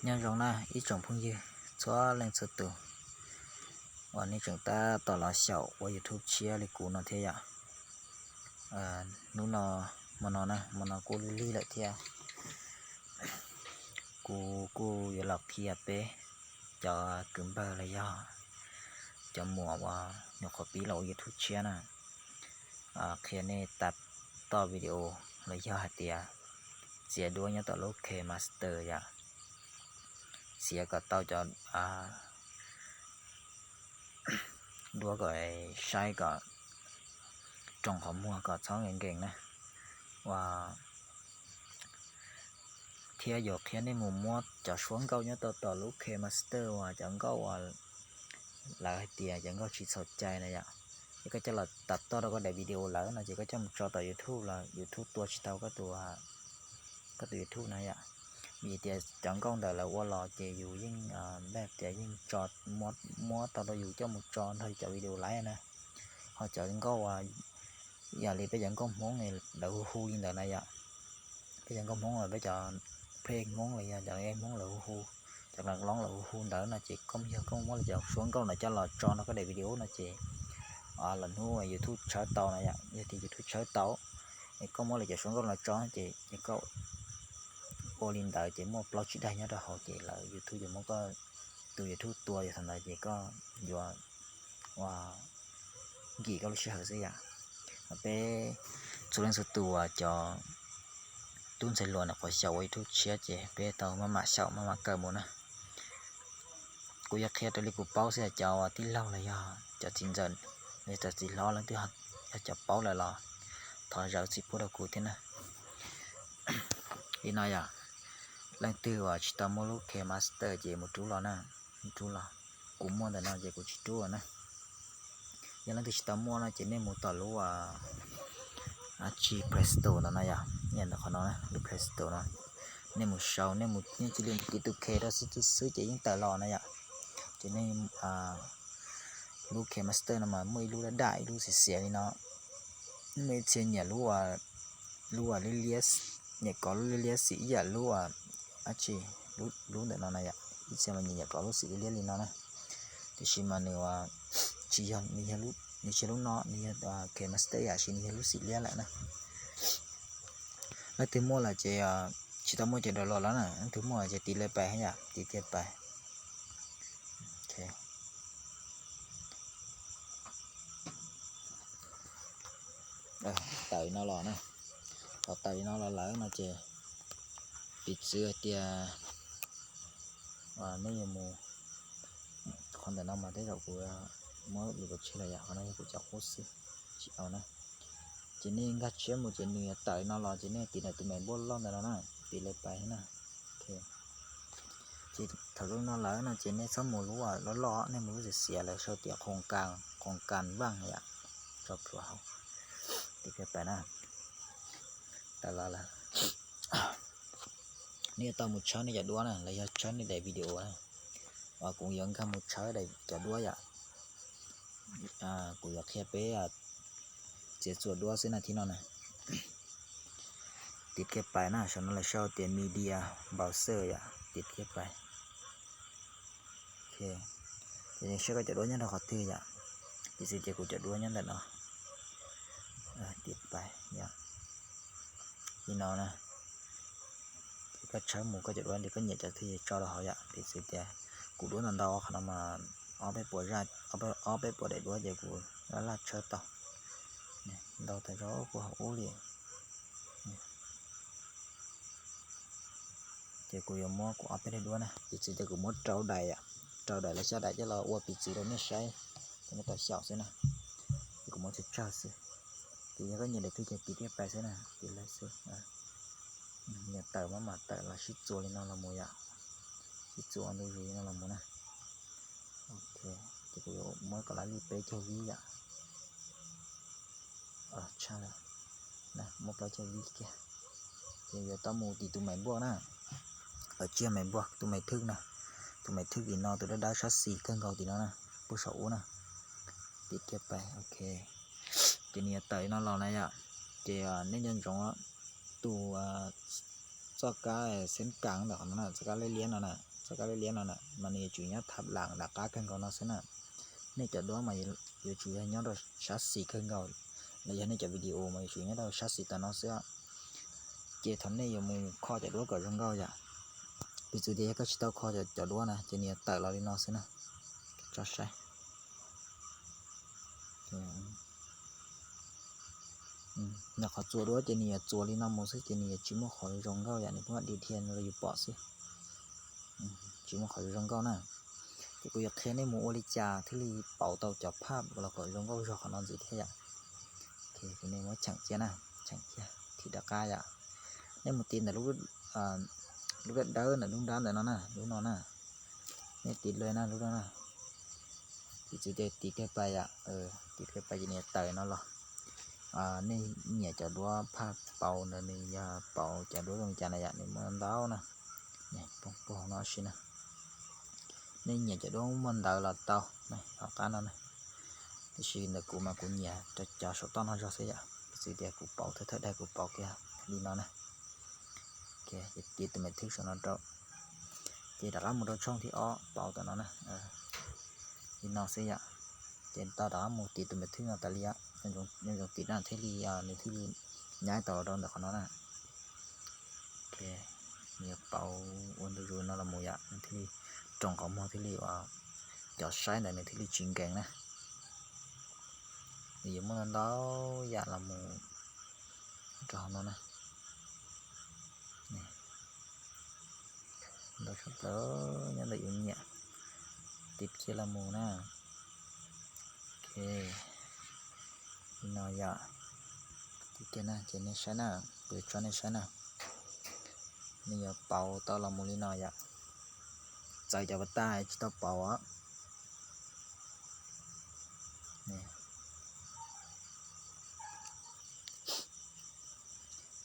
Nyob zoo na ib tsoom phooj ywg txhua leej txhua tus uas nej tseem tab tom los xyaum ua YouTube tshiab li kuv no thiab yom. Hnub no, hmo no na, hmo no kuj lig lig lawm thiab. Kuv kuj yuav los qhia peb cov kwv npawg los yog cov muam uas nyuam qhuav pib los ua YouTube tshiab na, qhia nej tab toj video los yog hais tias txiav duab nyob tom lub KineMaster yom, txiav kom tau cov duab kom saib kom roos qhov muag kom txhob nkees nkees na. Uas thiab yuav qhia nej mus muab cov suab nkauj nyob tom lub KineMaster uas cov nkauj uas lawv hais tias cov nkauj tsis txhaum cai na yom. Es koj coj los tab toj rau koj daim video lawm no ces koj coj mus tso tom YouTube los YouTube tua tsis tau koj tus, koj tus YouTube na yom. Vim tias cov nkauj ntawm lawv ua los ces yus yeej, tias yeej tso, muab tau rau yus coj mus tso nrog cov video laiv na. Ho cov nkauj uas yam li peb cov nkauj Hmoob lawv hu hu li ntawd na yom. Peb cov nkauj Hmoob, peb cov phej Hmoob los yog cov Hmoob lawv hu hu, cov loob lawv hu hu ntawd no ces koj yog koj muab lawv cov suab nkauj ntawd coj los tso nrog koj daim video no ces lwm hnub YouTube tshawb tau na yom. Yog tias YouTube tshawb tau es koj muab lawv cov suab nkauj los tso ces, ces koj ua li ntawd ces muaj plaub tsib daim nyob rau hauv ces lawv YouTube yuav muab koj tus YouTube tua, yog thaum ntawd ces koj yuav ua nkim koj lub sij hawm xwb yom. Peb txhua leej txhua tus uas cov tub ntxhais hluas nyuam qhuav xyaum ua YouTube tshiab ces peb tau maj mam xyaum maj mam kawm mus na. Kuv yuav qhia raws li kuv paub xwb, cov tij laug los yog cov txiv ntxawm, los yog cov txiv hlob leej twg yog cov paub lawm los thov zawv txim pub rau kuv thiab na. Li no yom, leej twg uas tsis tau muaj lub KineMaster ces mus rub los na, mus rub los. Kuv muaj ntawm no ces kuv tsis rub na. Yog leej twg tsis tau muaj no ces nej mus tom lub, a, tsis Play Store ntawm no yom, ntawm qhov no, lub Play Store no. Nej mus sau, nej mus, nej cia li mus tiv tus K rau xwb xwb ces yeej tawm los na yom. Ces nej, lub KineMaster no mas muaj ib lub daj daj, ib lub xiav xiav li no. Nej muaj ib txhia nyiam lub, lub liab liab, nyiam kov lub liab liab xim ib yam lub, a, tsis, lub ntawm no na yom, ib txhia mas nyiam nyiam kov lub xim liab liab li no na. Tiam sis mas nws tsis yog, nws yog, nws tsis yog lub no, nws yog KineMaster yam sis nws yog lub xim liab lawm na. Leej twg muaj lawm ces, tsis tau muaj ces download los na, leej twg muaj ces tiv li pais yom, tiv li pais. Tawm no los na, thaum tawm no los lawm no ces piv txwv hais tias nej yuav mus, qhov ntawm no mas tej zaum kuv muab lus pov tseg los yom, qhov no yog kuv cov qub xwb, tsis au na. Ces nej nkag tshiab mus ces nws tawm no los ces nej tiv ntawm tus me npuaj loj ntawd no na, tiv li pais na. Ces thaum zoo no lawm no ces nej txhob mus lub loj loj, nej mus lub xiav xiav lawv sau tias khoos kas, khoos kas vaj yom, tso plhuav hauv, tiv li pais na. Tawm los lawm. Nej yuav tau mus tshawb nej cov duab na, los yog tshawb nej daim video na. Uas kuv yuav nkag mus tshawb daim cov duab yom. Kuv yuav qhia peb txiav txuas duab xwb na, thib no na. Tiv li pais na, saum no lawv sau tias Media Browser yom, tiv li pais. Ces saib koj cov duab nyob rau qhov twg yom. Piv txwv tias kuv cov duab nyob ntawm no, tiv pais yom, li no na. Ces koj tshawb mus koj cov duab, koj nyiam cov twg ces tso rau hauv yom. Piv txwv tias kuv duab ntau ntau, qhov no mas ob peb puas zaj, ob peb puas daim duab ces kuv laj laj tshawb tau. Ntau tas zog puag hauv ub li. Ces kuv yuav muab kuv ob peb daim duab na, piv txwv tias kuv muab rau daim, rau daim los xya daim coj los ua piv txwv rau nej saib, rau nej tau xyaum xwb na. Ces kuv muab tsawg tsawg xwb. Ces yog koj nyiam daim twg ces tiv li pais xwb na, tiv li xwb. Nyiam tawm maj mam tawm los sib txuas li no los mus yom. Sib txuas ntu zus li no los mus na. Ok, ces kuv yuav muab kom lawv li peb caug vib yom. Tshaj lawm, muab plaub caug vib kiag. Ces yuav tau mus tim tus me npuaj na. Lawv tsis yog me npuaj, tus me thwj na. Tus me thwj tim no, tus dawb dawb sab xis kawg nkaus tim no na, puag saum ub na. Tiv li pais, ok. Ces nws yuav tawm li no los na yom. Ces nej nco ntsoov tus txoj kab xeeb kaas ntawm qhov no na, txoj kab liab liab no na, txoj kab liab liab no na mas nws yuav tsum nyob thab lam nram qab kawg nkaus no xwb na. Nej cov duab mas yuav tsum yog nyob rau sab xis kawg nkaus, los yog nej cov video mas yuav tsum nyob rau sab xis tom no xwb. Ces thaum nej yuav mus kho cov duab kom zoo nkauj yom, piv txwv tias yog koj tsis tau kho cov duab na ces nws yuav tawm los li no xwb na. Tso saib, nws qhov txuas duab ces nws yuav txuas li no mus xwb ces nws yuav tsis muaj qhov zoo nkauj yom, nws pheej dhia dhia los yus pom xwb, tsis muaj qhov zoo nkauj na. Ces kuv yuav qhia nej mus ua li cas thiaj li pauv tau cov phaj los kom zoo nkauj zog qhov no ntxiv thiab yom. Kuv nej muab cheem cia na, cheem cia thim rov qab yom. Nej mus tiv ntawm lub dawb dawb ntawm lub nrab ntawm no na, lub no na. Nej tiv lawm na, lub no na. Piv txwv tias tiv kiag pais yom, tiv kiag pais ces nws yuav tawm no los. Nej nyiam cov duab phaj pauv ntawd nws yog pauv cov duab zoo li cas na yom, nws muaj ntau na. Poob poob no si na. Nej nyiam cov duab muaj ntawv los tau, hauv qab no na. Tiam sis ntawm kuv mas kuv nyiam rau cov saum toj no zog xwb yom, piv txwv tias kuv pauv thawj thawj daim kuv pauv kiag li no na. Ces tiv tus me thwb saum no rau, ces rov qab mus rau tshooj thib ob pauv tom no na. Li no xwb yom. Ces tau rov qab mus tiv tus me thwb no tas li, nyob zoo tiv na thiaj li, nws thiaj li nyaib tau los rau ntawm qhov no na. Nws yuav pauv ua ntu zus no los mus yom, nws thiaj li roos qhov muag thiaj li uas cov saib ntawd nws thiaj li tsis nkees na. Nws yuav muaj ntau ntau yam los mus rau hauv no na. Ntau tshaj plaws nyob ntawm yus nyiam, tiv kiag los mus na. Ok, li no yom, tiv kiag na ces nej saib na, kuv yuav tso nej saib na. Nws yuav pauv tau los mus li no yom, txawv cov pas tas tsis tau pauv os.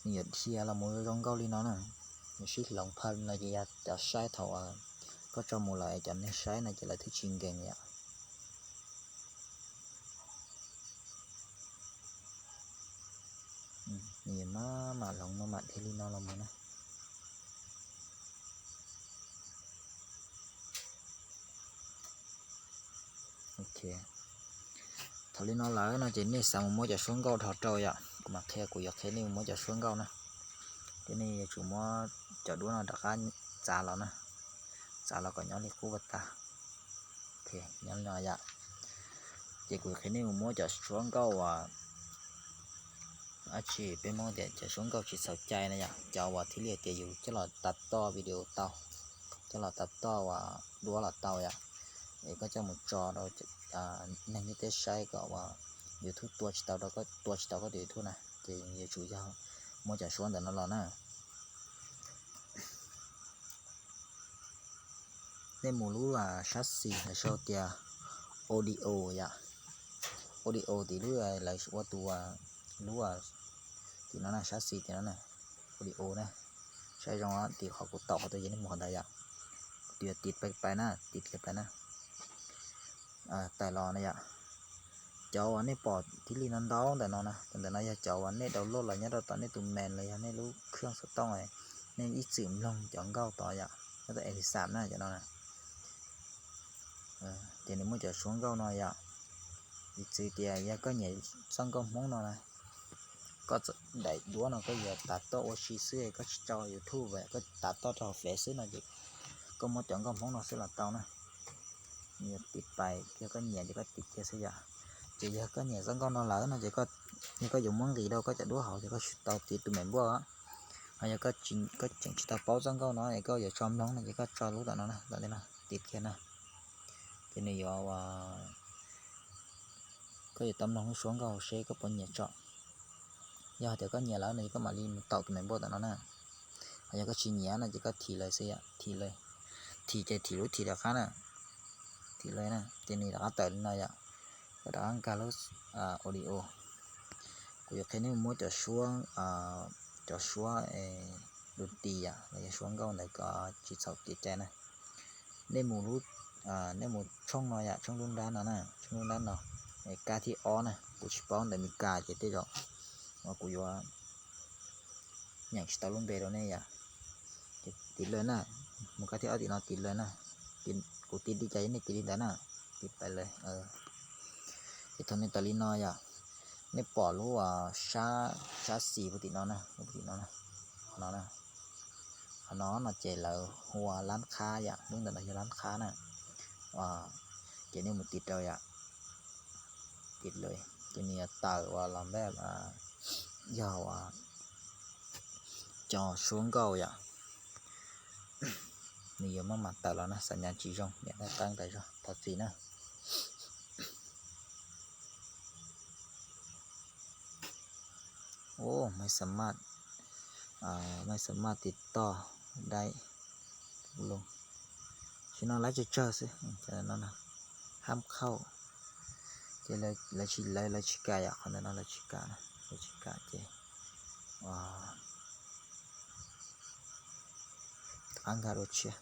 Nws yuav dhia los mus zoo nkauj li no na. Nws sib hloov phaj no ces yog cov saib thaum koj tso mus lawm es cov neeg saib no ces lawv thiaj tsis nkees yom. Nws yuav maj mam hloov maj mam dhia li no los mus na. Ok, thaum li no lawm no ces nej xav mus muab cov suab nkauj dhos rau yom, kuv mam qhia, kuv yuav qhia nej mus muab cov suab nkauj na. Ces nej yuav tsum muab cov duab no rov qab txav los na, txav los kom nyob li qub pas tas. Ok, nyob li no yom. Ces kuv yuav qhia nej mus muab cov suab nkauj uas dab tsi peb Hmoob tias cov suab nkauj tsis txhaum cai na yom, cov uas thiaj li tias yus coj los tas toj video tau, coj los tas toj uas duab los tau yom. Es koj coj mus tso rau neeg ntiaj teb saib kom uas YouTube tua tsis tau rau koj, tua tsis tau koj tus YouTube na, ces yuav tsum yog muab cov suab ntawm no los na. Nej mus lub sab xis lawv sau tias audio yom, audio tim lub lawv ua tus lub tim no na, sab xis tim no na, audio na. Saib zoo tim qhov kuv taum qhov twg ces nej mus qhov ntawd yom. Kuv tus yuav tiv pais na, tiv kiag pais na. Tawm los na yom. Cov uas nej pom thiaj li ntau ntau ntawm no na, cov ntawm no yog cov uas nej download los nyob rau tom nej tus main los yog nej lub khwj xov tooj, nej ib txwm mloog cov nkauj tod yom, nyob rau Elasam na cov no na. Ces nws muaj cov suab nkauj no yom. Piv txwv tias yog koj nyiam txoj nkauj Hmoob no na, koj daim duab no koj yuav tas toj ua si xwb, koj tsis tso YouTube, koj tas toj rau hauv Fev xwb no ces koj muab cov nkauj Hmoob no xwb los tau na. Nws yuav tiv pais, yog koj nyiam ces koj tiv kiag xwb yom. Ces yog koj nyiam txoj nkauj no lawm no ces, yog koj yuav muab nqis rau koj cov duab hauv ces koj tsis tau tiv tus me npuaj. Ho yog koj tseem tsis tau paub txoj nkauj no es koj yuav tso mloog no ces koj tso lub tom no na, tom no tiv kiag na. Ces nws yuav, koj yuav tau mloog lub suab nkauj seb koj puas nyiam tso. Yog tias koj nyiam lawm no ces koj mam li mus taum tus me npuaj tom no na. Ho yog koj tsis nyiam no ces koj thim lawm xwb yom, thim lawm. Thim ces thim lub thim rov qab na, thim lawm na ces nws rov qab tawm li no yom. Koj rov qab nkag lub audio. Kuv yuav qhia nej mus muab cov suab, cov suab dua ti yom, los yog suab nkauj ntawd kom tsis txhaum kev cai na. Nej mus lub, nej mus tshooj no yom, tshooj lub nrab no na, tshooj lub nrab no, kab thib ob na, kuv tsis paub ntawv Meskas ces tej zaum uas kuv yuav nyeem tsis tau lub npe rau nej yom. tiv lawm na, mus kab thib ob tim no tiv lawm na. Kuv tiv li cas nej tiv li ntawd na, tiv pais lawm. Ces thaum nej tawm li no yom, nej pom lub sab, sab xis puag tim no na, puag tim no, qhov no na. Qhov no no ces lawv hu ua lab qhab yom, lub ntawm no yog lab qhab na. Ces nej mus tiv rau yom, tiv lawm ces nws yuav tawm uas los npaj yog uas cov suab nkauj yom. Nws yuav maj mam tawm los na, xam nyas tsis zoo niam qab qab tas zog, thov txim na. Ub, maiv xa maj, maiv xa maj tiv toj dai loo, tsis no lawv tsawg tsawg xwb, hab khauj, ces lawv tsis kam yom, qhov ntawm no lawv tsis kam, lawv tsis kam ces rov qab nkag dua tshiab.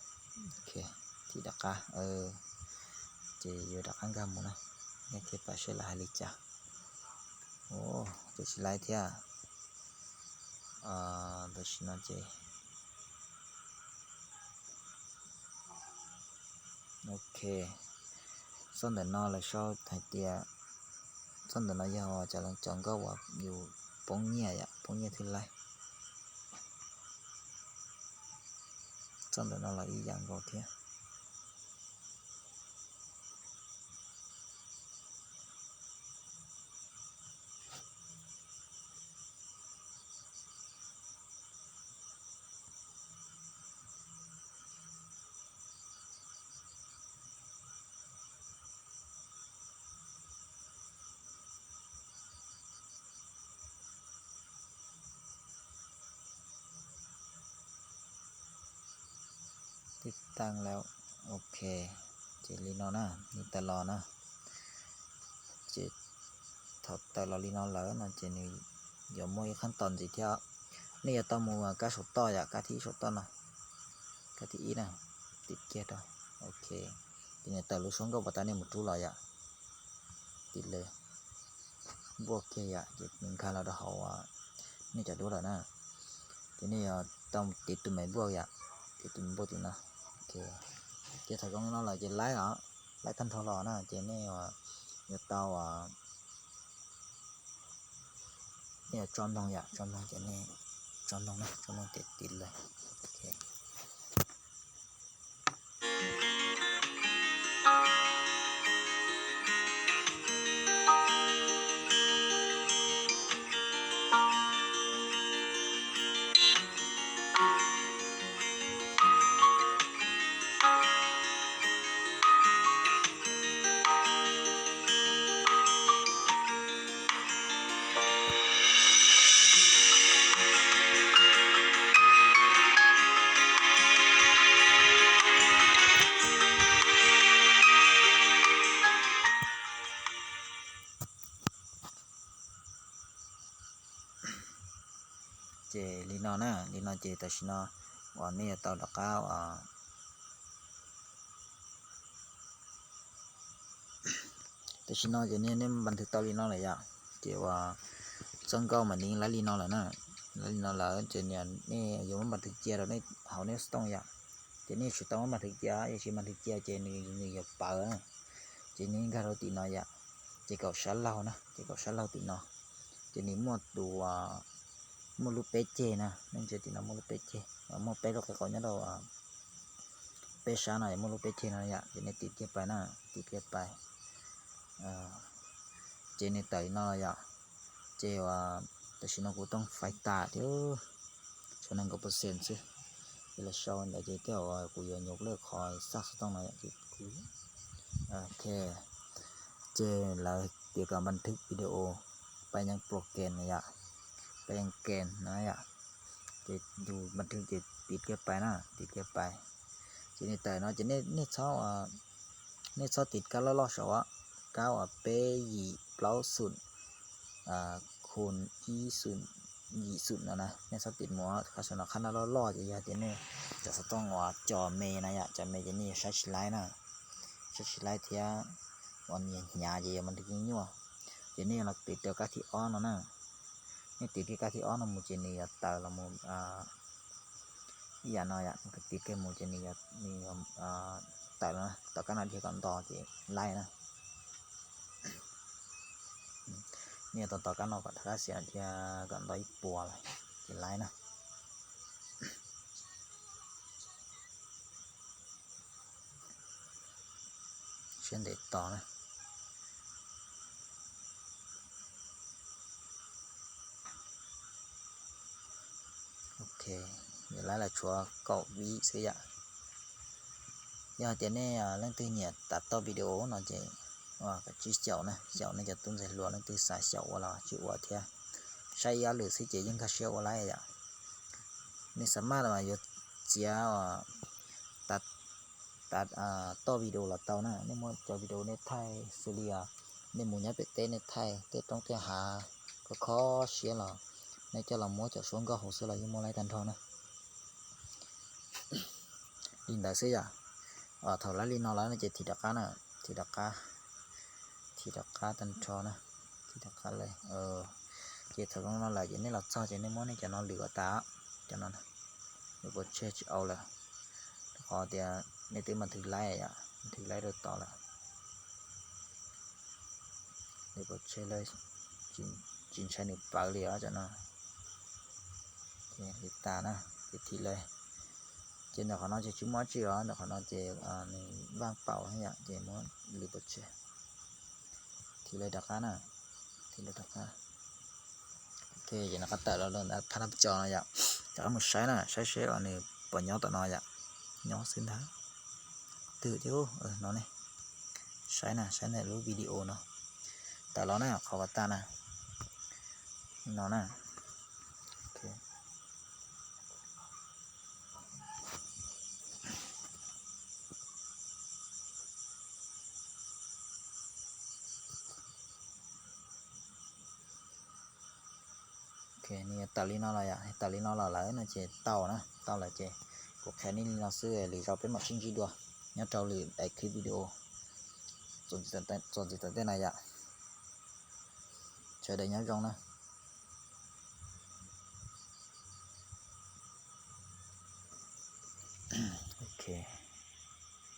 Thim rov qab, ces yuav rov qab nkag mus na, nkag kiag pais seb lawv hais li cas. Ces tsis laiv thiab. Tam sim no ces, ok, txoj ntawm no lawv sau hais tias, txoj ntawm no yog cov, cov nkauj uas yus poob nyiaj yom, poob nyiaj thwb laib. Txoj ntawm no los ib yam nkaus thiab. Tib tag lawm, ok, ces li no na, nws tawm los na. Ces thaum tawm los li no lawm no ces nws yuav muaj ib qhab tos ntxiv thiab. Nej yuav tau mus kab saum toj yom, kab thib ib saum toj no, kab thib ib na, tiv kiag rau, ok, ces nws tawm lub suab nkauj puas tas nej mus rub los yom. Tiv li, npuaj kiag yom, ces nws nkag los rau hauv nej cov duab lawm na. Ces nej yuav tau tiv tus me npuaj yom, tiv tus me npuaj tim no. Ces thaum zoo li no lawm ces laib os, laib tag nrho los na ces nej yuav tau, nej yuav tso ntoo yom, tso ntoo ces nej, tso ntoo na, tso ntoo ces tiv li. Ces li no na, li no ces tam sim no uas nej yuav tau rov qab, tam sim no ces nej, nej npas thwv tau li no lawm yom, ces uas txoj nkauj mas nws laib li no lawm na, laib li no lawm ces nej yuav muab npas thwv cia rau nej hauv nej xov tooj yom. Ces nej tsis tau muab npas thwv cia, yog tsis npas thwv cia ces nws, nws yuav pawv na. Ces nws nkag rau tim no yom, ces kaum sab laug na, ces kaum sab laug tim no, ces nws muaj tus, muaj lub peb ceg na, nej ntsia tim no muaj lub peb ceg, muaj peb lub qhov qaum nyob rau peb sab no muaj lub peb ceg no yom, ces nej tiv kiag pais na, tiv kiag pais. Ces nws tawm li no los yom. Ces uas tam sim no kuv tooj fais tas thiab, tshuav nees nkaum percent xwb. Ces lawv sau ntawd ces tej zaum kuv yuav nyuam lawm qhov xaj xov tooj no yom, ces kuv, ok. Ces lawv tias kom npas thwv video, pab yeej program na yom, pab yeej game na yom. Ces yus npas thwv ces tiv kiag pais na, tiv kiag pais. Ces nws tawm no ces nej txhob, nej txhob tiv kab loj loj saum, kab uas peb yim plaub xum, khum ib xum, yim xum no na, nej txhob tiv mus qhab saum no, qhab no loj loj ces yog tias nej cov xov tooj uas cov me na yom, cov me ces nej yuav saib tsis laib na, saib tsis laib thiab uas nws hnyav ces yuav npas thwv nyuaj. Ces nej yuav los tiv rau kab thib ob no na, nej tiv kiag kab thib ob no mus ces nws yuav tawm los mus, Ib yam no yom, nws tiv kiag mus ces nws, nws tawm los, tom qab no dhia kom nto ces laib na. Nws yuav tos tom qab no kom rov qab xiam dhia kom nto ib puas lawm ces laib na. Siab ntev tos na. Ok, yog laib los tshuav kaum vib xwb yom. Yog hais tias nej leej twg nyiam tas toj video no ces kav tsij xyaum na, xyaum nej cov tub ntxhais hluas leej twg xav xyaum ua los tsij ua thiab. Saib ib ob lwm xwb ces yeej nkag siab ua laib yom. Nej xav maj los mas yuav txiav tas toj video los tau na. Nej muab cov video nej thaij xws li nej mus nyob pem teb nej thaij tej roob tej hav kho kho siab los nej coj los muab cov suab nkauj hauv xwb los yeej muaj laib tag nrho na. Li ntawd xwb yom. Thaum laib li no lawm no ces thim rov qab na, thim rov qab, thim rov qab tag nrho na, thim rov qab lawm. Ces thaum zoo no lawm ces nej los txog ces nej muab nej cov no lwm kom tas, cov no lwm pov tseg tsis au lawm, rau qhov tias nej twb mas thwv laib yom, thwv laib rau tod lawm. Lwm pov tseg lawm, tsis ntshai nws pawv li os cov no. Ces li tas na, ces thim lawm. Ces ntawm qhov no ces tsis muaj dab tsi os, ntawm qhov no ces nws vaaj paum yom, ces muab lwm pov tseg. Thim lawm rov qab na, thim lawm rov qab. Ok, ces nws qab tawm los lawm ntawd phab nab tso no yom. Rov qab mus saib na, saib seb nws puas nyob tom no yom. Nyob xwb ntag. Twg thiab no ne. Saib na, saib ntawm lub video no. Tawm los na, qhov uas tas na. No na. Ok, nws yuav tawm li no los yom, tawm li no los lawm no ces tau na, tau lawm ces kuv qhia nej li no xwb, lwm zaus peb mam sib ntsib dua nyob rau lwm daim clip video txuas ntxiv tom ntej na yom. Sawv daws nyob zoo na.